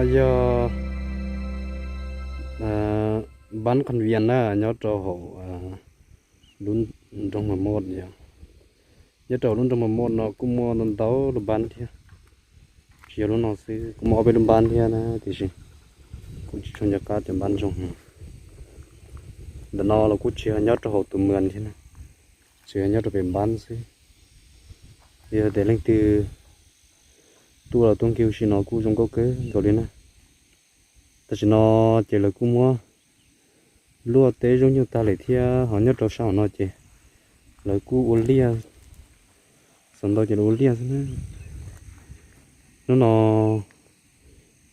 Yog npab Qhas Vias na, nyob rau hauv lub nroog Mas Mos yom. Nyob rau lub nroog Mas Mos no kuj muaj ntau ntau lub npab thiab, tsis yog lub no xwb, kuj muaj ob peb lub npab thiab na, tiam sis kuv tsis tshua nco qab cov npab zoo. Ntawm no los kuj tsis yog nyob rau hauv tus mas thiab na, tsuas yog nyob rau pem npab xwb. Yog tias leej twg tuaj los tuaj nqi ua si no kuj zoo nkauj kawg nkaus li na. Tam sim no ces lawv kuj muab luaj teb zoo nyuj tag lawm thiab, ho nyob rau sab hauv no ces lawv kuj ua liaj, xav ntau ces lawv ua liaj xwb na. Hnub no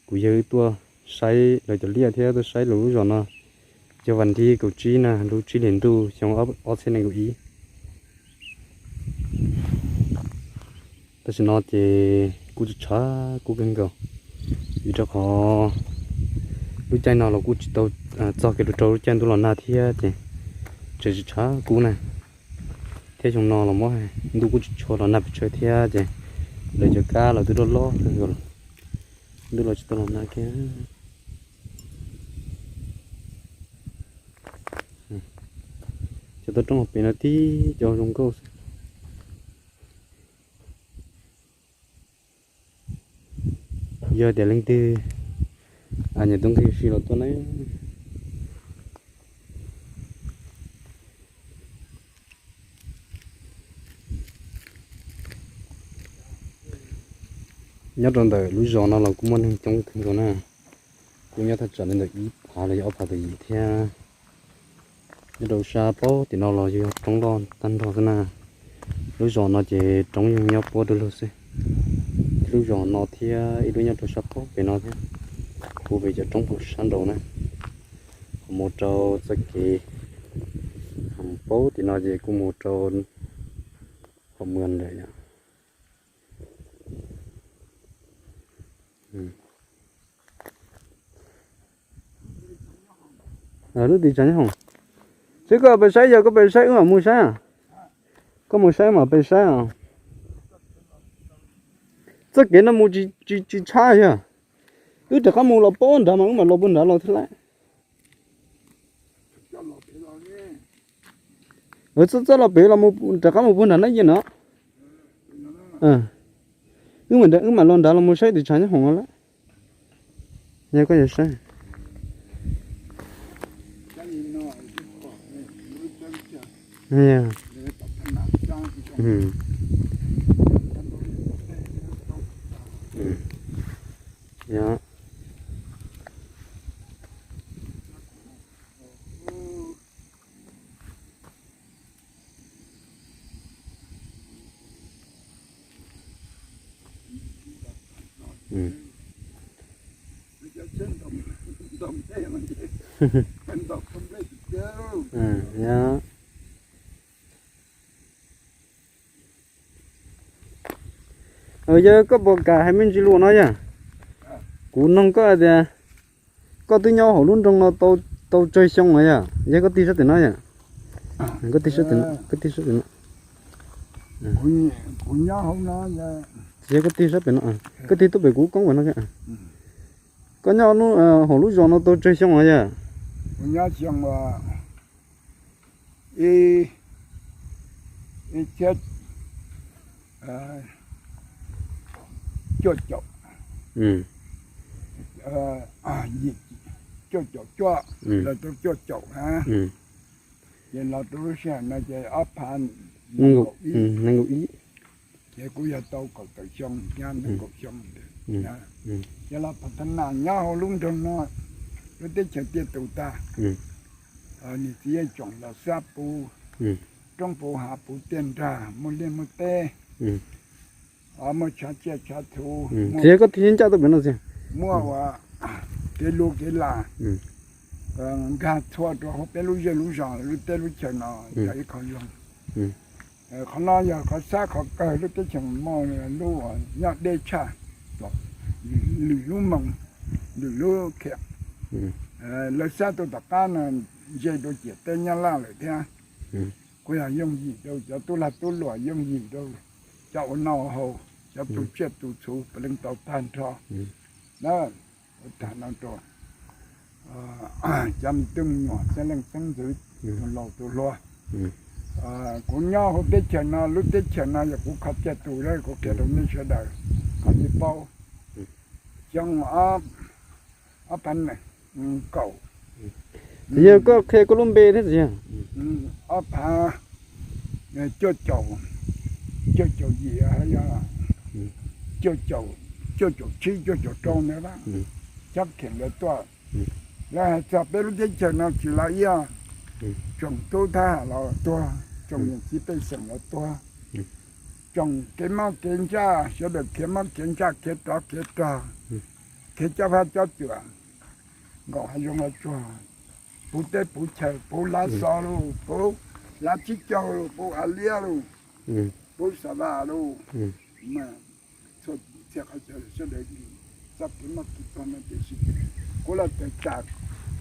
kuv yawg wb tuaj saib lawv cov liaj thiab tuaj saib lawv lub zos no, yog vas thib kaum tsib na, lub tsib hlis ntuj xyoo ob txhiab nees nkaum ib. Tam sim no ces kuj tshav kub kawg nkaus, vim rau qhov lub caij no los kuj tsis tau txog kev rau lub caij ntuj los nag thiab ces tseem tshav kub na. Thiab xyoo no los muab ntuj kuj tsis tshua los nag pes tsawg thiab ces lawv cov kab los twb loj loj kawg nkaus, ntuj los tsis tau los nag kiag. Cov tau roob hauv pes no tib co zoo nkauj xwb. Yog tias leej twg nyiam tuaj nqi ua si los tuaj na. Nyob rau ntawm lub zos no los kuj muaj neeg coob kawg nkaus na, kuj nyob thaj tsam li ntawm ib phav los yog ob phav tawm yim thiab. Nyob rau sab pob tim no los yog roob loj tag nrho xwb na. Lub zos no ces roob yeej nyob puab dua lug xwb. Lub zos no thiab ib lub nyob rau sab pob pem no thiab, kuj pem cov roob puag sab nraud na. Ho mus rau txoj kev, ho mus paub tim no ces kuj mus rau hauv mas lawm yom. Lub tim tshav nyob hoom. Seb koj pes saib, yog koj pes saib wb mam mus saib. Koj mus saib mam pes saib os. Txoj kev no mus tsis tshab yog. Wb rov qab mus los pob nrad mas wb mam los puag nrad los thiab lauj. Txoj los pem los rov qab mus puag nrad na yeej no. Wb mam los nrad los mus saib tim tshav nyob hoom no lawm. Yog koj yuav saib. Yog koj puas kam hais me ntsis lus no yog? Kuv noog koj tias koj twb nyob hauv lub nroog no tau tsawg xyoo no yog? Yog koj tig sab tim no yog? Koj tig sab tim no. Yog koj tig sab pem no, koj tig tuaj pem kuv koob pem no. Koj nyob hauv lub zos no tau tsawg xyoo no yog? Ib, ib txhiab cuaj caum, cuaj caum cuaj los rau cuaj caum na. Ces los rau lub sij hawm no ces ob phav nees nkaum ib, ces kuj yog tau kaum tawm xyoo, nyob nees nkaum xyoo. Ces los pab thab nas nyob hauv lub nroog no, lub teb chaws tiaj tus tag. Niam txiv yeej tsoom los xab puv roob puv hav puv tiaj nrag, muaj liaj muaj teb, muaj tshav tsiaj tshav txhu, muaj ua kev luv kev las, nkag txhua rau hauv peb lub zej lub zos lub teb lub chaws no yog ib qho zoo. Qhov no yog qhov xab qhov kawg lub teb chaws muaj lub uas nyob deb tshaj lwm lub moos, lwm lub khiam. Lawv xab tuaj tom qab no ntse dua ciam teb Nyab Laj lawm thiab. Kuj yog yooj yim rau cov tub lag tub luam, yooj yim rau cov ua noj ua haus, cov tu tsiaj tu txhuv puav leej tau tag nrho na. Tham no rau cov me tub me nyuam, xeeb leej xeeb ntxwv, tus laus tus hluas. Kuv nyob hauv teb chaws no, lub teb chaws no yog kuv qhov tiaj tus, kuv qhia rau nej sawv daws kom nej paub. Xyoo ob phav nees nkaum, yog koj qhia koj lub npe thiab txiv yog? Ob phav cuaj caum, cuaj caum yim, cuaj caum, cuaj caum tsib, cuaj caum rau ntawd, Xyob Kheem lawv tuaj. Lawv hais txog peb lub teb chaws no tsis los ib yam, tsoom tub thab ham los tuag, tsoom niam txiv pej xeem los tuag, tsoom kev mob kev ntsaj, sawv daws khiav mob khiav ntsaj, khiav rov khiav rog, khiav cob fab cob cua, nkaum hav zoov hav tsuag, puv teb puv chaw, puv Lav Xos los, puv Lav Tsib Caug los, puv Av Liab los, puv Xa Vaj los, mas txhua txhia qhov chaw sawv daws txoj kev mob kev tuag no tiam sis kuv los tawm tsam,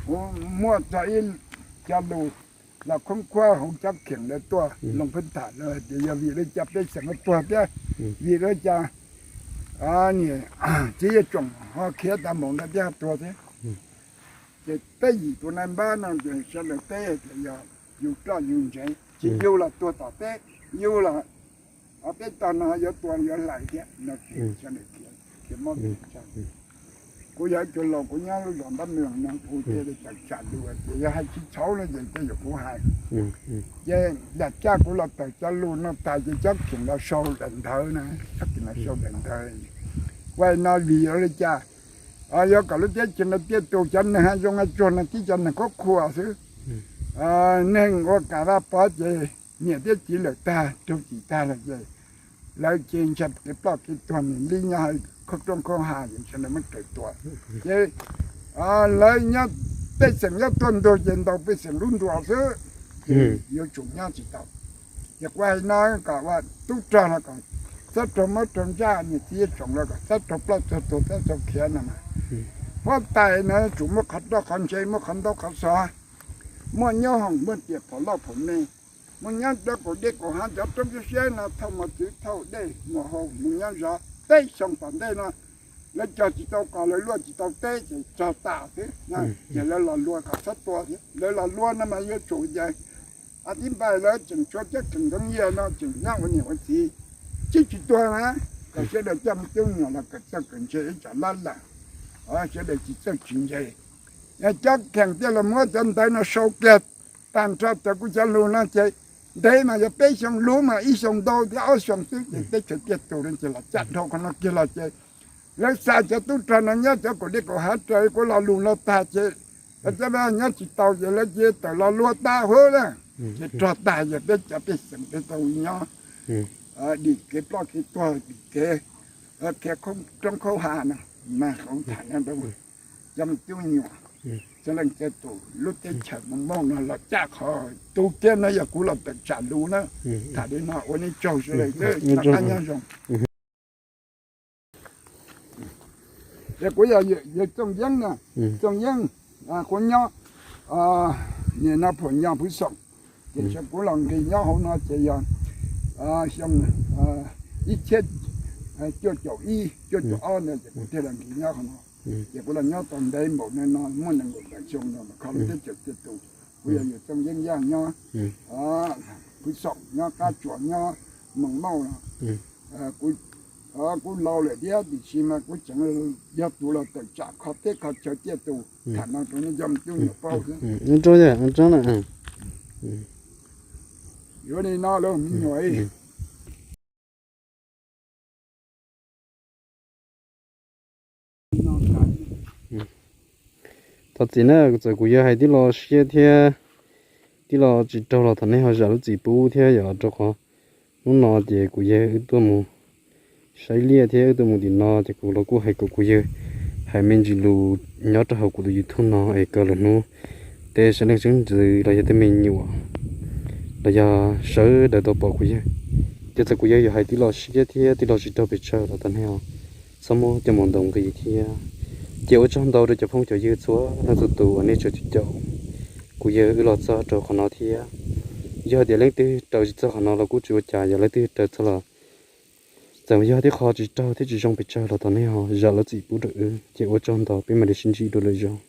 kuv muaj txog ib co lus los khoob khuab hauv Xyob Kheem lawv tuaj loo phab tham lawv hais tias yog vim li cas pej xeem yuav tuag thiab, vim li cas niam txiv yawg tsoom ho khiav tas mus ntawd thiab ho tuag thiab. Ces peb yim tus nai npab no ces sawv daws teb tias yog yug roj yug ntsev, tsis yug los tuag tom teb, yug los peb tog no yuav tua yuav hlais thiab no. Sawv daws khiav mob khiav ntsaj. Kuv yog ib tug laus, kuv nyob lub zos Npab Mloos no, kuv thiaj li tawm tsam lus tias yog hais tsis txhaum no ces tej zaum kuv hais. Ces yam caj kuv los tawm cov lus no tas ces Xyob Kheem los sau daim ntawv na, Xyob Kheem los sau daim ntawv. Ua no vim li cas? Yog kom lub teb chaws no tiaj tus, cov neeg hav zoov hav tsuag no tib cov neeg qhuav qhuas xwb, neeg ua kam vaj pov ces niam thiab txiv lawm tag, raug txim tag lawm ces lawv ces ntshai kev ploj kev tuag, nws li nyob hauv khaub roob khaub hav es sawv daws muab raws tua. Ces lawv nyob, pej xeem nyob tuaj ntug ces ntaus pej xeem lub nruas xwb, ces yuav tsum nyob tsis tau. Ces kuv hais no kom ua tub rog no kom txhob raug mob raug ntsaj, niam txiv tsoom los kom txhob raug ploj txog tuag txhob raug khiav no mas. Huab tais no yuav tsum muaj qhov roj qhov ntsev, muaj qhov ntaub qhov xov, muaj nyob hoom, muaj tias phom loj phom me, mus nyob rau kaum dej kaum hav, cov roob siab siab no thauj mos txwv thauj dej mus hau mus nyob zov. Peb xyoo tom ntej no lawv cog tsis tau qos, lawv luaj tsis tau teb ces tsog tas xwb. Ces lawv los luag kom txhob tua thiab, lawv los luag no mas yuav tsum ces a tib npaig lawv tseem tshuav cov kheem ntoo yias no tseem nyob ua niam ua txiv, tsis tsis tuag na, kom sawv daws coj me tub me nyuam los kawm txawj kawm ntse ib tsam lab lam, sawv daws tsis txawj tsis ntse. Cov kheem thiaj los muab cov ntawv no sau kiag tag nrho cov kuv cov lus no ces ntev mas yog peb xyoo, luv mas ib xyoo ntau thiab ob xyoo xwb ces teb chaws tiaj tus no ces los caj dhau qhov no kiag los ces lawv xa cov tub rog no nyob cov kaum dej kaum hav raws kuv lo lus no tag ces lawv cov nyob tsis tau ces lawv cia tawm los luag tag huv na, ces rog tag ces peb cov pej xeem peb tau nyob dim kev ploj kev tuag, dim kev khiav roob khaub hav no. Mas kuv tham no rau cov me tub me nyuam, txhua leej txhua tus, lub teb chaws Hmoob no los caj qhov tu kiag no yog kuv los tawm tsam lus na. Tham li no ua nej tsaug sawv daws xwb, noj qab nyob zoo. Es kuv yog yawg Txooj Yeeb na, Txooj Yeeb, kuv nyob nim no phuam nyo Phuv Xoom, ces kuv los nqis nyob hauv no ces yog xyoo ib txhiab cuaj caum ib cuaj caum ob ntawd ces kuv thiaj los nqis nyob hauv no. Ces kuv los nyob tau ntev npaum no, muaj nees nkaum tawm xyoo no mas kho lub teb chaws tiaj tus. Kuv yog yawg Txooj Yeeb Yaj nyob Phuv Xoom, nyob Qab Tsuas, nyob Moos Mauj no. Kuv laus lawm thiab tiam sis mas kuv tseem yog tus los tawm tsam qhov teb qhov chaw tiaj tus. Tham no rau nej cov me tub me nyuam paub xwb. Yuav li no lauj me nyuam. Thov txim na, txawm kuv yawg hais tib lo siab thiab tib lo tsis raug los thov nej ho zam lub txim pub thiab yom, rau qhov hnub no ces kuv yawg wb tuaj mus saib liaj thiab wb tuaj mus tim no ces kuv los kuj hais kom kuv yawg hais me ntsis lus nyob rau hauv kuv tus YouTube no es kom lwm hnub tej sawv leej sawv ntxwv los yog tej me nyuam los yog sawv daws tau pom kuv yawg. Ces txawm kuv yawg yuav hais tib lo siab thiab tib lo tsis raug pes tsawg los thov nej ho txhob muab coj mus ntaus nqi thiab. Ces ua tsaug ntau rau cov phooj cov ywg txhua leej txhua tus uas nej tseem caum kuv yawg wb los txog rau qhov no thiab. Yog tias leej twg raws tsis txog qhov no los kuj tsis ua cas, yog leej twg raws txog los Txawm yog tej qho tsis raug thiab tsis zoo pes tsawg los thov nej ho zam lub txim pub rau wb, ces ua tsaug ntau, peb mam li sib ntsib dua lwm zaus.